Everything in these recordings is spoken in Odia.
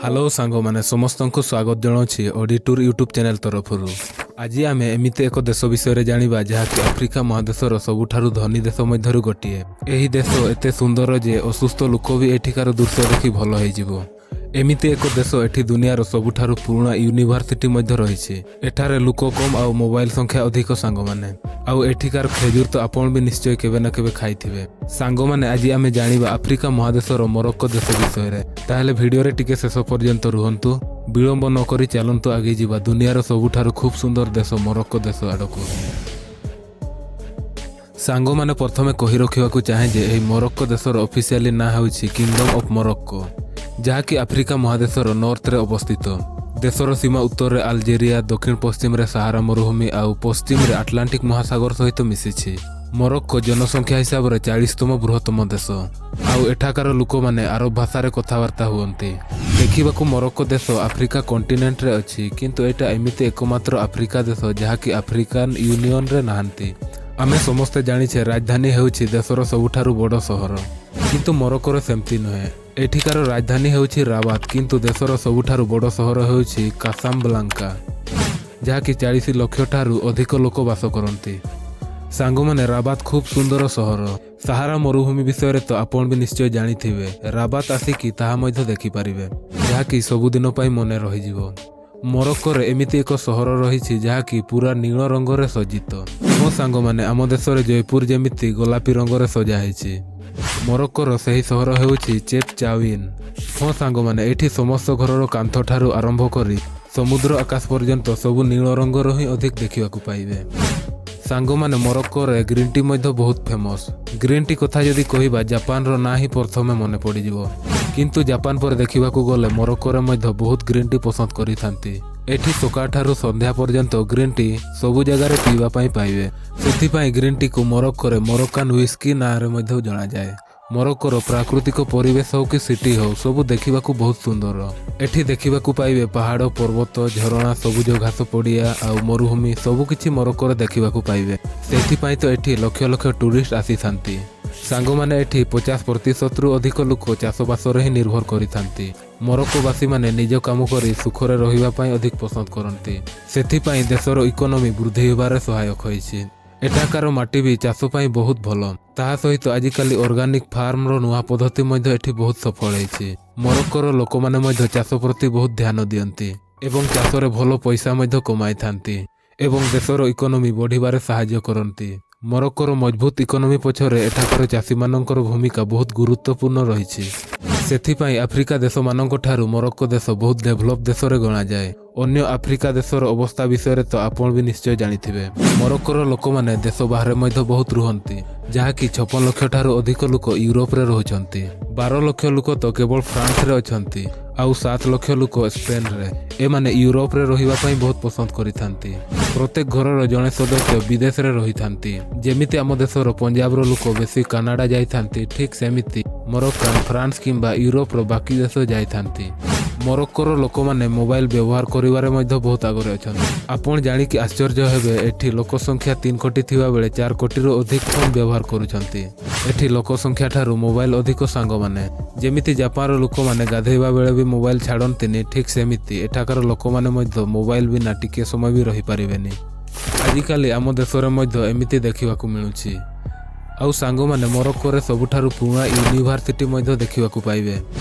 ହ୍ୟାଲୋ ସାଙ୍ଗମାନେ, ସମସ୍ତଙ୍କୁ ସ୍ୱାଗତ ଜଣାଉଛି ଅଡି ଟୁର୍ ୟୁଟ୍ୟୁବ୍ ଚ୍ୟାନେଲ୍ ତରଫରୁ। ଆଜି ଆମେ ଏମିତି ଏକ ଦେଶ ବିଷୟରେ ଜାଣିବା, ଯାହାକି ଆଫ୍ରିକା ମହାଦେଶର ସବୁଠାରୁ ଧନୀ ଦେଶ ମଧ୍ୟରୁ ଗୋଟିଏ। ଏହି ଦେଶ ଏତେ ସୁନ୍ଦର ଯେ ଅସୁସ୍ଥ ଲୋକ ବି ଏଠିକାର ଦୃଶ୍ୟ ଦେଖି ଭଲ ହେଇଯିବ। ଏମିତି ଏକ ଦେଶ। ଏଠି ଦୁନିଆର ସବୁଠାରୁ ପୁରୁଣା ୟୁନିଭର୍ସିଟି ମଧ୍ୟ ରହିଛି। ଏଠାରେ ଲୋକ କମ୍ ଆଉ ମୋବାଇଲ ସଂଖ୍ୟା ଅଧିକ ସାଙ୍ଗମାନେ। ଆଉ ଏଠିକାର ଖେଜୁର ତ ଆପଣ ବି ନିଶ୍ଚୟ କେବେ ନା କେବେ ଖାଇଥିବେ। ସାଙ୍ଗମାନେ, ଆଜି ଆମେ ଜାଣିବା ଆଫ୍ରିକା ମହାଦେଶର ମରକ୍କୋ ଦେଶ ବିଷୟରେ। ତାହେଲେ ଭିଡ଼ିଓରେ ଟିକେ ଶେଷ ପର୍ଯ୍ୟନ୍ତ ରୁହନ୍ତୁ। ବିଳମ୍ବ ନ କରି ଚାଲନ୍ତୁ ଆଗେଇ ଯିବା ଦୁନିଆର ସବୁଠାରୁ ଖୁବ୍ ସୁନ୍ଦର ଦେଶ ମରକ୍କୋ ଦେଶ ଆଡ଼କୁ। ସାଙ୍ଗମାନେ, ପ୍ରଥମେ କହି ରଖିବାକୁ ଚାହେଁ ଯେ ଏହି ମରକ୍କୋ ଦେଶର ଅଫିସିଆଲି ନାଁ ହେଉଛି କିଙ୍ଗଡମ୍ ଅଫ୍ ମରକ୍କୋ, ଯାହାକି ଆଫ୍ରିକା ମହାଦେଶର ନର୍ଥରେ ଅବସ୍ଥିତ। ଦେଶର ସୀମା ଉତ୍ତରରେ ଆଲଜେରିଆ, ଦକ୍ଷିଣ ପଶ୍ଚିମରେ ସାହାରା ମରୁଭୂମି ଆଉ ପଶ୍ଚିମରେ ଆଟଲାଣ୍ଟିକ ମହାସାଗର ସହିତ ମିଶିଛି। ମରକ୍କୋ ଜନସଂଖ୍ୟା ହିସାବରେ 40ତମ ବୃହତ୍ତମ ଦେଶ ଆଉ ଏଠାକାର ଲୋକମାନେ ଆରବ ଭାଷାରେ କଥାବାର୍ତ୍ତା ହୁଅନ୍ତି। ଦେଖିବାକୁ ମରକ୍କୋ ଦେଶ ଆଫ୍ରିକା କଣ୍ଟିନେଣ୍ଟରେ ଅଛି, କିନ୍ତୁ ଏଇଟା ଏମିତି ଏକମାତ୍ର ଆଫ୍ରିକା ଦେଶ ଯାହାକି ଆଫ୍ରିକାନ ୟୁନିୟନରେ ନାହାନ୍ତି। ଆମେ ସମସ୍ତେ ଜାଣିଛେ, ରାଜଧାନୀ ହେଉଛି ଦେଶର ସବୁଠାରୁ ବଡ଼ ସହର। କିନ୍ତୁ ମରକ୍କୋର ସେମିତି ନୁହେଁ। ଏଠିକାର ରାଜଧାନୀ ହେଉଛି ରାବାତ, କିନ୍ତୁ ଦେଶର ସବୁଠାରୁ ବଡ଼ ସହର ହେଉଛି କାସାବ୍ଲାଙ୍କା, ଯାହାକି 40 ଲକ୍ଷ ଠାରୁ ଅଧିକ ଲୋକ ବାସ କରନ୍ତି। ସାଙ୍ଗମାନେ, ରାବାତ ଖୁବ୍ ସୁନ୍ଦର ସହର। ସାହାରା ମରୁଭୂମି ବିଷୟରେ ତ ଆପଣ ବି ନିଶ୍ଚୟ ଜାଣିଥିବେ। ରାବାତ ଆସିକି ତାହା ମଧ୍ୟ ଦେଖିପାରିବେ, ଯାହାକି ସବୁଦିନ ପାଇଁ ମନେ ରହିଯିବ। ମରକ୍କୋରେ ଏମିତି ଏକ ସହର ରହିଛି, ଯାହାକି ପୁରା ନୀଳ ରଙ୍ଗରେ ସଜ୍ଜିତ। ମୋ ସାଙ୍ଗମାନେ, ଆମ ଦେଶରେ ଜୟପୁର ଯେମିତି ଗୋଲାପୀ ରଙ୍ଗରେ ସଜା ହେଇଛି, ମରକ୍କୋର ସେହି ସହର ହେଉଛି ଚେପ୍ ଚାୱିନ୍। ହଁ ସାଙ୍ଗମାନେ, ଏଠି ସମସ୍ତ ଘରର କାନ୍ଥ ଠାରୁ ଆରମ୍ଭ କରି ସମୁଦ୍ର, ଆକାଶ ପର୍ଯ୍ୟନ୍ତ ସବୁ ନୀଳ ରଙ୍ଗର ହିଁ ଅଧିକ ଦେଖିବାକୁ ପାଇବେ। ସାଙ୍ଗମାନେ, ମରକ୍କୋରେ ଗ୍ରୀନ୍ ଟି ମଧ୍ୟ ବହୁତ ଫେମସ୍। ଗ୍ରୀନ୍ ଟି କଥା ଯଦି କହିବା, ଜାପାନର ନାଁ ହିଁ ପ୍ରଥମେ ମନେ ପଡ଼ିଯିବ। କିନ୍ତୁ ଜାପାନ ପରେ ଦେଖିବାକୁ ଗଲେ ମରକ୍କୋରେ ମଧ୍ୟ ବହୁତ ଗ୍ରୀନ୍ ଟି ପସନ୍ଦ କରିଥାନ୍ତି। ଏଠି ସକାଳଠାରୁ ସନ୍ଧ୍ୟା ପର୍ଯ୍ୟନ୍ତ ଗ୍ରୀନ୍ ଟି ସବୁ ଜାଗାରେ ପିଇବା ପାଇଁ ପାଇବେ। ସେଥିପାଇଁ ଗ୍ରୀନ୍ ଟିକୁ ମରକ୍କୋରେ ମରକ୍କାନ ହ୍ୱିସ୍କି ନାଁରେ ମଧ୍ୟ ଜଣାଯାଏ। ମରକ୍କୋର ପ୍ରାକୃତିକ ପରିବେଶ ହଉ କି ସିଟି ହଉ, ସବୁ ଦେଖିବାକୁ ବହୁତ ସୁନ୍ଦର। ଏଠି ଦେଖିବାକୁ ପାଇବେ ପାହାଡ଼, ପର୍ବତ, ଝରଣା, ସବୁଜ ଘାସ ପଡ଼ିଆ ଆଉ ମରୁଭୂମି, ସବୁ କିଛି ମରକ୍କୋରେ ଦେଖିବାକୁ ପାଇବେ। ସେଇଥିପାଇଁ ତ ଏଠି ଲକ୍ଷ ଲକ୍ଷ ଟୁରିଷ୍ଟ ଆସିଥାନ୍ତି। ସାଙ୍ଗମାନେ, ଏଠି 50%ରୁ ଅଧିକ ଲୋକ ଚାଷବାସରେ ହିଁ ନିର୍ଭର କରିଥାନ୍ତି। ମରକ୍କୋବାସୀମାନେ ନିଜ କାମ କରି ସୁଖରେ ରହିବା ପାଇଁ ଅଧିକ ପସନ୍ଦ କରନ୍ତି। ସେଥିପାଇଁ ଦେଶର ଇକୋନୋମି ବୃଦ୍ଧି ହେବାରେ ସହାୟକ ହୋଇଛି। ଏଠାକାର ମାଟି ବି ଚାଷ ପାଇଁ ବହୁତ ଭଲ। ତାହା ସହିତ ଆଜିକାଲି ଅର୍ଗାନିକ ଫାର୍ମର ନୂଆ ପଦ୍ଧତି ମଧ୍ୟ ଏଠି ବହୁତ ସଫଳ ହେଇଛି। ମରକ୍କୋର ଲୋକମାନେ ମଧ୍ୟ ଚାଷ ପ୍ରତି ବହୁତ ଧ୍ୟାନ ଦିଅନ୍ତି ଏବଂ ଚାଷରେ ଭଲ ପଇସା ମଧ୍ୟ କମାଇଥାନ୍ତି ଏବଂ ଦେଶର ଇକୋନୋମି ବଢ଼ିବାରେ ସାହାଯ୍ୟ କରନ୍ତି। ମରକ୍କୋର ମଜବୁତ ଇକୋନୋମି ପଛରେ ଏଠାକାର ଚାଷୀମାନଙ୍କର ଭୂମିକା ବହୁତ ଗୁରୁତ୍ୱପୂର୍ଣ୍ଣ ରହିଛି। ସେଥିପାଇଁ ଆଫ୍ରିକା ଦେଶମାନଙ୍କ ଠାରୁ ମରକ୍କୋ ଦେଶ ବହୁତ ଡେଭଲପ ଦେଶରେ ଗଣାଯାଏ। ଅନ୍ୟ ଆଫ୍ରିକା ଦେଶର ଅବସ୍ଥା ବିଷୟରେ ତ ଆପଣ ବି ନିଶ୍ଚୟ ଜାଣିଥିବେ। ମରକ୍କୋର ଲୋକମାନେ ଦେଶ ବାହାରେ ମଧ୍ୟ ବହୁତ ରୁହନ୍ତି, ଯାହାକି 56 ଲକ୍ଷ ଠାରୁ ଅଧିକ ଲୋକ ୟୁରୋପରେ ରହୁଛନ୍ତି। 12 ଲକ୍ଷ ଲୋକ ତ କେବଳ ଫ୍ରାନ୍ସରେ ଅଛନ୍ତି ଆଉ 7 ଲକ୍ଷ ଲୋକ ସ୍ପେନରେ। ଏମାନେ ୟୁରୋପରେ ରହିବା ପାଇଁ ବହୁତ ପସନ୍ଦ କରିଥାନ୍ତି। ପ୍ରତ୍ୟେକ ଘରର ଜଣେ ସଦସ୍ୟ ବିଦେଶରେ ରହିଥାନ୍ତି। ଯେମିତି ଆମ ଦେଶର ପଞ୍ଜାବର ଲୋକ ବେଶୀ କାନାଡା ଯାଇଥାନ୍ତି, ଠିକ୍ ସେମିତି ମରକ୍କାନ ଫ୍ରାନ୍ସ କିମ୍ବା ୟୁରୋପର ବାକି ଦେଶ ଯାଇଥାନ୍ତି। ମରକ୍କୋର ଲୋକମାନେ ମୋବାଇଲ ବ୍ୟବହାର କରିବାରେ ମଧ୍ୟ ବହୁତ ଆଗରେ ଅଛନ୍ତି। ଆପଣ ଜାଣିକି ଆଶ୍ଚର୍ଯ୍ୟ ହେବେ, ଏଠି ଲୋକ ସଂଖ୍ୟା 3 କୋଟି ଥିବା ବେଳେ 4 କୋଟିରୁ ଅଧିକ ଫୋନ୍ ବ୍ୟବହାର କରୁଛନ୍ତି। ଏଠି ଲୋକ ସଂଖ୍ୟା ଠାରୁ ମୋବାଇଲ ଅଧିକ। ସାଙ୍ଗମାନେ, ଯେମିତି ଜାପାନର ଲୋକମାନେ ଗାଧୋଇବା ବେଳେ ବି ମୋବାଇଲ ଛାଡ଼ନ୍ତିନି, ଠିକ୍ ସେମିତି ଏଠାକାର ଲୋକମାନେ ମଧ୍ୟ ମୋବାଇଲ ବିନା ଟିକିଏ ସମୟ ବି ରହିପାରିବେନି। ଆଜିକାଲି ଆମ ଦେଶରେ ମଧ୍ୟ ଏମିତି ଦେଖିବାକୁ ମିଳୁଛି। ଆଉ ସାଙ୍ଗମାନେ, ମରକ୍କୋରେ ସବୁଠାରୁ ପୁରୁଣା ୟୁନିଭର୍ସିଟି ମଧ୍ୟ ଦେଖିବାକୁ ପାଇବେ।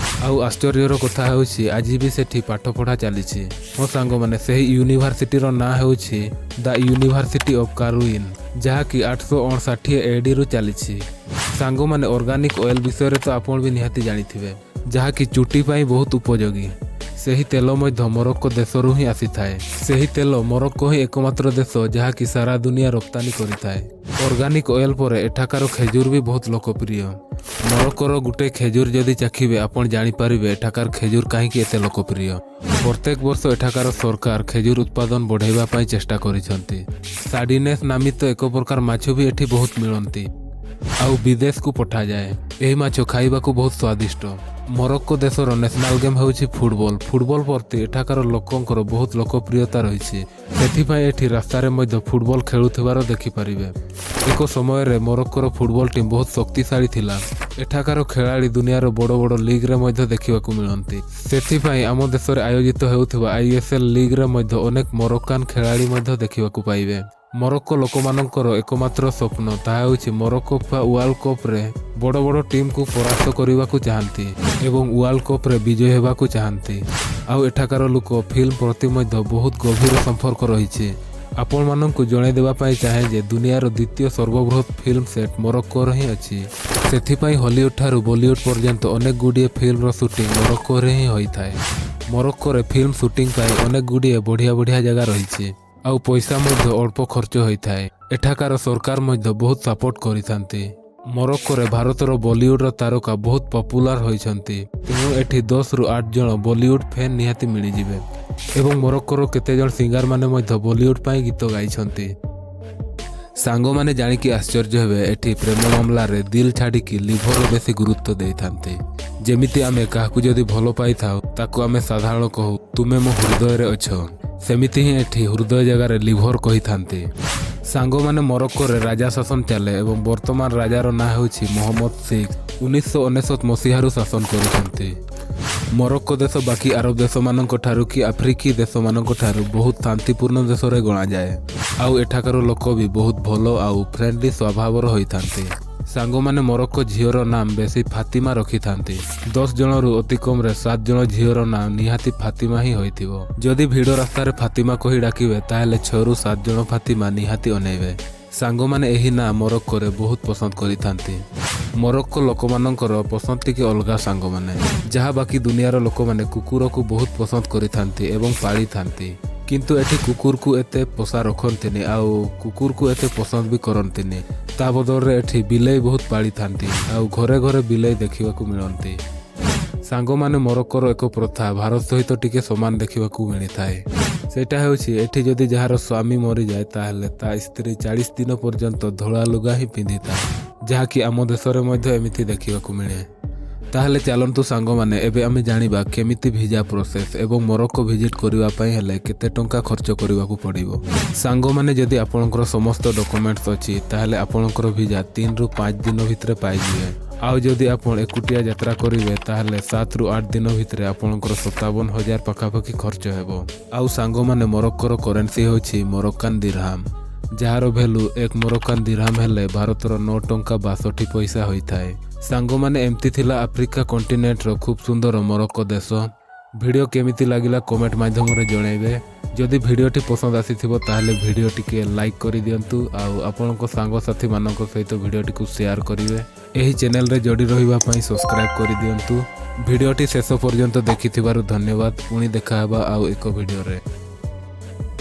ଆଉ ଆଶ୍ଚର୍ଯ୍ୟର କଥା ହେଉଛି, ଆଜି ବି ସେଠି ପାଠପଢ଼ା ଚାଲିଛି। ମୋ ସାଙ୍ଗମାନେ, ସେହି ୟୁନିଭର୍ସିଟିର ନାଁ ହେଉଛି ଦ ୟୁନିଭର୍ସିଟି ଅଫ୍ କାରୁଇନ୍, ଯାହାକି 859 ଏଡ଼ିରୁ ଚାଲିଛି। ସାଙ୍ଗମାନେ, ଅର୍ଗାନିକ ଅଏଲ୍ ବିଷୟରେ ତ ଆପଣ ବି ନିହାତି ଜାଣିଥିବେ, ଯାହାକି ଚୁଟି ପାଇଁ ବହୁତ ଉପଯୋଗୀ। ସେହି ତେଲ ମଧ୍ୟ ମରକ୍କୋ ଦେଶରୁ ହିଁ ଆସିଥାଏ। ସେହି ତେଲ ମରକ୍କୋ ହିଁ ଏକମାତ୍ର ଦେଶ, ଯାହାକି ସାରା ଦୁନିଆ ରପ୍ତାନି କରିଥାଏ। ଅର୍ଗାନିକ ଅଏଲ୍ ପରେ ଏଠାକାର ଖେଜୁର ବି ବହୁତ ଲୋକପ୍ରିୟ। ମରକ୍କୋର ଗୋଟେ ଖେଜୁର ଯଦି ଚାଖିବେ, ଆପଣ ଜାଣିପାରିବେ ଏଠାକାର ଖେଜୁର କାହିଁକି ଏତେ ଲୋକପ୍ରିୟ। ପ୍ରତ୍ୟେକ ବର୍ଷ ଏଠାକାର ସରକାର ଖେଜୁର ଉତ୍ପାଦନ ବଢ଼ାଇବା ପାଇଁ ଚେଷ୍ଟା କରିଛନ୍ତି। ସାର୍ଡିନେସ୍ ନାମିତ ଏକ ପ୍ରକାର ମାଛ ବି ଏଠି ବହୁତ ମିଳନ୍ତି। ଆଉ ବିଦେଶକୁ ପଠାଯାଏ। ଏହି ମାଛ ଖାଇବାକୁ ବହୁତ ସ୍ୱାଦିଷ୍ଟ। ମରକ୍କୋ ଦେଶର ନ୍ୟାସନାଲ ଗେମ୍ ହେଉଛି ଫୁଟବଲ। ଫୁଟବଲ ପ୍ରତି ଏଠାକାର ଲୋକଙ୍କର ବହୁତ ଲୋକପ୍ରିୟତା ରହିଛି। ସେଥିପାଇଁ ଏଠି ରାସ୍ତାରେ ମଧ୍ୟ ଫୁଟବଲ ଖେଳୁଥିବାର ଦେଖିପାରିବେ। ଏକ ସମୟରେ ମରକ୍କୋର ଫୁଟବଲ ଟିମ୍ ବହୁତ ଶକ୍ତିଶାଳୀ ଥିଲା। ଏଠାକାର ଖେଳାଳି ଦୁନିଆର ବଡ଼ ବଡ଼ ଲିଗ୍ରେ ମଧ୍ୟ ଦେଖିବାକୁ ମିଳନ୍ତି। ସେଥିପାଇଁ ଆମ ଦେଶରେ ଆୟୋଜିତ ହେଉଥିବା ଆଇଏସ୍ଏଲ୍ ଲିଗ୍ରେ ମଧ୍ୟ ଅନେକ ମରକ୍କାନ ଖେଳାଳି ମଧ୍ୟ ଦେଖିବାକୁ ପାଇବେ। ମରକ୍କୋ ଲୋକମାନଙ୍କର ଏକମାତ୍ର ସ୍ୱପ୍ନ, ତାହା ହେଉଛି ମରକ୍କୋ ୱାର୍ଲଡ କପ୍ରେ ବଡ଼ ବଡ଼ ଟିମ୍କୁ ପରାସ୍ତ କରିବାକୁ ଚାହାନ୍ତି ଏବଂ ୱାର୍ଲଡ କପ୍ରେ ବିଜୟୀ ହେବାକୁ ଚାହାନ୍ତି। ଆଉ ଏଠାକାର ଲୋକ ଫିଲ୍ମ ପ୍ରତି ମଧ୍ୟ ବହୁତ ଗଭୀର ସମ୍ପର୍କ ରହିଛି। ଆପଣମାନଙ୍କୁ ଜଣାଇ ଦେବା ପାଇଁ ଚାହେଁ ଯେ ଦୁନିଆର ଦ୍ୱିତୀୟ ସର୍ବବୃହତ ଫିଲ୍ମ ସେଟ୍ ମରକ୍କୋରେ ହିଁ ଅଛି। ସେଥିପାଇଁ ହଲିଉଡ୍ ଠାରୁ ବଲିଉଡ୍ ପର୍ଯ୍ୟନ୍ତ ଅନେକ ଗୁଡ଼ିଏ ଫିଲ୍ମର ସୁଟିଂ ମରକ୍କୋରେ ହିଁ ହୋଇଥାଏ। ମରକ୍କୋରେ ଫିଲ୍ମ ସୁଟିଂ ପାଇଁ ଅନେକ ଗୁଡ଼ିଏ ବଢ଼ିଆ ବଢ଼ିଆ ଜାଗା ରହିଛି ଆଉ ପଇସା ମଧ୍ୟ ଅଳ୍ପ ଖର୍ଚ୍ଚ ହୋଇଥାଏ। ଏଠାକାର ସରକାର ମଧ୍ୟ ବହୁତ ସପୋର୍ଟ କରିଥାନ୍ତି। ମରକ୍କୋରେ ଭାରତର ବଲିଉଡର ତାରକା ବହୁତ ପପୁଲାର ହୋଇଛନ୍ତି। ତେଣୁ ଏଠି 10ରୁ 8 ଜଣ ବଲିଉଡ ଫ୍ୟାନ୍ ନିହାତି ମିଳିଯିବେ ଏବଂ ମରକ୍କୋର କେତେଜଣ ସିଙ୍ଗରମାନେ ମଧ୍ୟ ବଲିଉଡ ପାଇଁ ଗୀତ ଗାଇଛନ୍ତି। ସାଙ୍ଗମାନେ, ଜାଣିକି ଆଶ୍ଚର୍ଯ୍ୟ ହେବେ, ଏଠି ପ୍ରେମ ମାମଲାରେ ଦିଲ୍ ଛାଡ଼ିକି ଲିଭରର ବେଶୀ ଗୁରୁତ୍ୱ ଦେଇଥାନ୍ତି। ଯେମିତି ଆମେ କାହାକୁ ଯଦି ଭଲ ପାଇଥାଉ, ତାକୁ ଆମେ ସାଧାରଣ କହୁ, "ତୁମେ ମୋ ହୃଦୟରେ ଅଛ", ସେମିତି ହିଁ ଏଠି ହୃଦୟ ଜାଗାରେ ଲିଭର କହିଥାନ୍ତି। ସାଙ୍ଗମାନେ, ମରକ୍କୋରେ ରାଜା ଶାସନ ଚାଲେ ଏବଂ ବର୍ତ୍ତମାନ ରାଜାର ନାଁ ହେଉଛି ମହମ୍ମଦ ସିକ୍ସ। 1999 ମସିହାରୁ ଶାସନ କରୁଛନ୍ତି। ମରକ୍କୋ ଦେଶ ବାକି ଆରବ ଦେଶମାନଙ୍କ ଠାରୁ କି ଆଫ୍ରିକୀ ଦେଶମାନଙ୍କ ଠାରୁ ବହୁତ ଶାନ୍ତିପୂର୍ଣ୍ଣ ଦେଶରେ ଗଣାଯାଏ। ଆଉ ଏଠାକାର ଲୋକ ବି ବହୁତ ଭଲ ଆଉ ଫ୍ରେଣ୍ଡଲି ସ୍ୱଭାବର ହୋଇଥାନ୍ତି। ସାଙ୍ଗମାନେ, ମରକ୍କୋ ଝିଅର ନାମ ବେଶୀ ଫାତିମା ରଖିଥାନ୍ତି। 10 ଜଣରୁ ଅତି କମରେ ସାତ ଜଣ ଝିଅର ନାମ ନିହାତି ଫାତିମା ହିଁ ହୋଇଥିବ। ଯଦି ଭିଡ଼ ରାସ୍ତାରେ ଫାତିମା କହି ଡାକିବେ, ତାହେଲେ ଛଅରୁ ସାତ ଜଣ ଫାତିମା ନିହାତି ଅନେଇବେ। ସାଙ୍ଗମାନେ, ଏହି ନାଁ ମରକ୍କୋରେ ବହୁତ ପସନ୍ଦ କରିଥାନ୍ତି। ମରକ୍କୋ ଲୋକମାନଙ୍କର ପସନ୍ଦ ଟିକେ ଅଲଗା। ସାଙ୍ଗମାନେ, ଯାହା ବାକି ଦୁନିଆର ଲୋକମାନେ କୁକୁରକୁ ବହୁତ ପସନ୍ଦ କରିଥାନ୍ତି ଏବଂ ପାଳିଥାନ୍ତି, କିନ୍ତୁ ଏଠି କୁକୁରକୁ ଏତେ ପୋଷା ରଖନ୍ତିନି ଆଉ କୁକୁରକୁ ଏତେ ପସନ୍ଦ ବି କରନ୍ତିନି। ତା ବଦଳରେ ଏଠି ବିଲେଇ ବହୁତ ପାଳିଥାନ୍ତି ଆଉ ଘରେ ଘରେ ବିଲେଇ ଦେଖିବାକୁ ମିଳନ୍ତି। ସାଙ୍ଗମାନେ, ମରକ୍କୋର ଏକ ପ୍ରଥା ଭାରତ ସହିତ ଟିକେ ସମାନ ଦେଖିବାକୁ ମିଳିଥାଏ। ସେଇଟା ହେଉଛି, ଏଠି ଯଦି ଯାହାର ସ୍ୱାମୀ ମରିଯାଏ, ତାହେଲେ ତା ସ୍ତ୍ରୀ 40 ଦିନ ପର୍ଯ୍ୟନ୍ତ ଧଳା ଲୁଗା ହିଁ ପିନ୍ଧିଥାଏ, ଯାହାକି ଆମ ଦେଶରେ ମଧ୍ୟ ଏମିତି ଦେଖିବାକୁ ମିଳେ। ତାହେଲେ ଚାଲନ୍ତୁ ସାଙ୍ଗମାନେ, ଏବେ ଆମେ ଜାଣିବା କେମିତି ଭିଜା ପ୍ରୋସେସ୍ ଏବଂ ମରକ୍କୋ ଭିଜିଟ୍ କରିବା ପାଇଁ ହେଲେ କେତେ ଟଙ୍କା ଖର୍ଚ୍ଚ କରିବାକୁ ପଡ଼ିବ। ସାଙ୍ଗମାନେ, ଯଦି ଆପଣଙ୍କର ସମସ୍ତ ଡକୁମେଣ୍ଟସ୍ ଅଛି, ତାହେଲେ ଆପଣଙ୍କର ଭିଜା 3ରୁ 5 ଦିନ ଭିତରେ ପାଇଯିବେ। ଆଉ ଯଦି ଆପଣ ଏକୁଟିଆ ଯାତ୍ରା କରିବେ, ତାହେଲେ 7ରୁ 8 ଦିନ ଭିତରେ ଆପଣଙ୍କର 57,000 ପାଖାପାଖି ଖର୍ଚ୍ଚ ହେବ। ଆଉ ସାଙ୍ଗମାନେ, ମରକ୍କୋର କରେନ୍ସି ହେଉଛି ମରକ୍କାନ ଦିରହାମ, ଯାହାର ଭ୍ୟାଲୁ 1 ମରକ୍କାନ ଦିରହାମ ହେଲେ ଭାରତର 9 ଟଙ୍କା 62 ପଇସା ହୋଇଥାଏ। ସାଙ୍ଗମାନେ, ଏମିତି ଥିଲା ଆଫ୍ରିକା କଣ୍ଟିନେଣ୍ଟର ଖୁବ୍ ସୁନ୍ଦର ମରକ୍କୋ ଦେଶ। ଭିଡ଼ିଓ କେମିତି ଲାଗିଲା, କମେଣ୍ଟ ମାଧ୍ୟମରେ ଜଣାଇବେ। ଯଦି ଭିଡ଼ିଓଟି ପସନ୍ଦ ଆସିଥିବ, ତାହେଲେ ଭିଡ଼ିଓ ଟିକେ ଲାଇକ୍ କରିଦିଅନ୍ତୁ ଆଉ ଆପଣଙ୍କ ସାଙ୍ଗସାଥିମାନଙ୍କ ସହିତ ଭିଡ଼ିଓଟିକୁ ସେୟାର କରିବେ। ଏହି ଚ୍ୟାନେଲରେ ଯୋଡ଼ି ରହିବା ପାଇଁ ସବସ୍କ୍ରାଇବ୍ କରିଦିଅନ୍ତୁ। ଭିଡ଼ିଓଟି ଶେଷ ପର୍ଯ୍ୟନ୍ତ ଦେଖିଥିବାରୁ ଧନ୍ୟବାଦ। ପୁଣି ଦେଖାହେବା ଆଉ ଏକ ଭିଡ଼ିଓରେ।